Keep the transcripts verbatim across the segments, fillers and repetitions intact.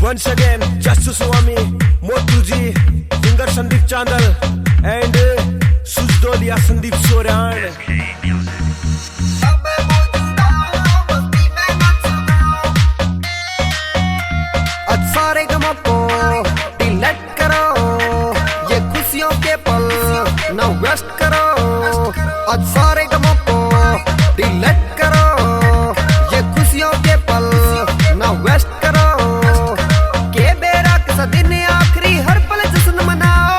Once again, Jasu Swami, Motu ji, singer Sandeep Chandal and Sujdolia Sandeep Soran. आज सारे गमों को delete करो, ये खुशियों के पल ना waste करो। आज सारे गमों को delete करो, ये खुशियों के पल ना waste करो। के बेरा के दिन आखिरी, हर पल जश्न मनाओ।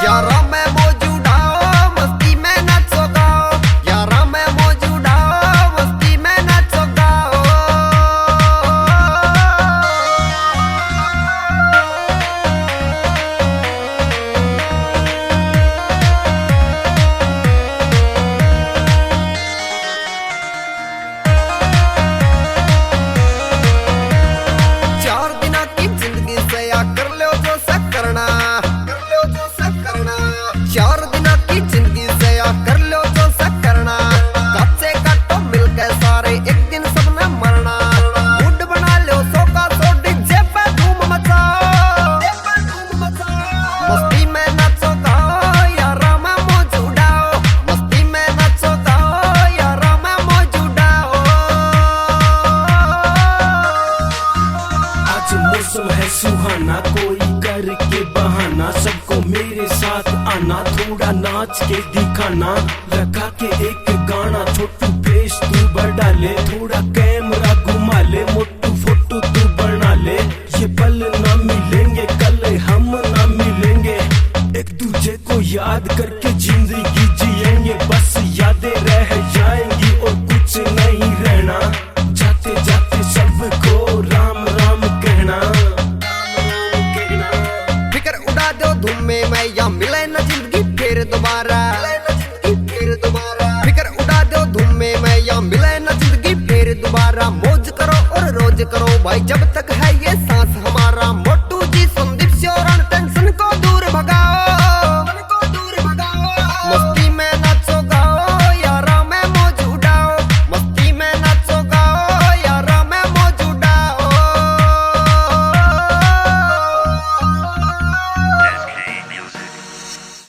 यारा मैं मौज उड़ाओ, मस्ती में नाचो गाओ। यारा मैं मौज उड़ाओ, मस्ती में नाचो गाओ। चार दिना की जिंदगी से या कर लो जो सा करना, कर लो जो सा करना। चार दिना की जिंदगी से या कर लो जो सा करना। काचे काटो मिलके सारे, एक दिन सबने मरना। Mood बना लो सौ का सौ, DJ पे धूम मचाओ। मस्ती में नाचो गाओ, यारा में मौज उड़ाओ। मस्ती में नाचो गाओ, यारा में मौज उड़ाओ। आज मौसम है सुहाना, कोई करके बहाना, सबको मेरे साथ आना, थोड़ा नाच के दिखाना। लगा के एक गाना, छोटू bass तू बढ़ा ले, थोड़ा camera घुमा ले, मोटू photo तू बना ले। ये पल ना मिलेंगे कल, हम ना मिलेंगे, एक दूजे को याद करके जिंदगी जिएंगे। बस यादें रह जाएंगी और कुछ नहीं रहना। जाते जाते सबको राम राम कहना। फिकर उड़ा दो धूम में मैं, या मिले ना जिंदगी फिर दोबारा। फिकर उड़ा दो धूम में मैं, या मिले ना जिंदगी फिर दोबारा। मौज करो और रोज करो भाई, जब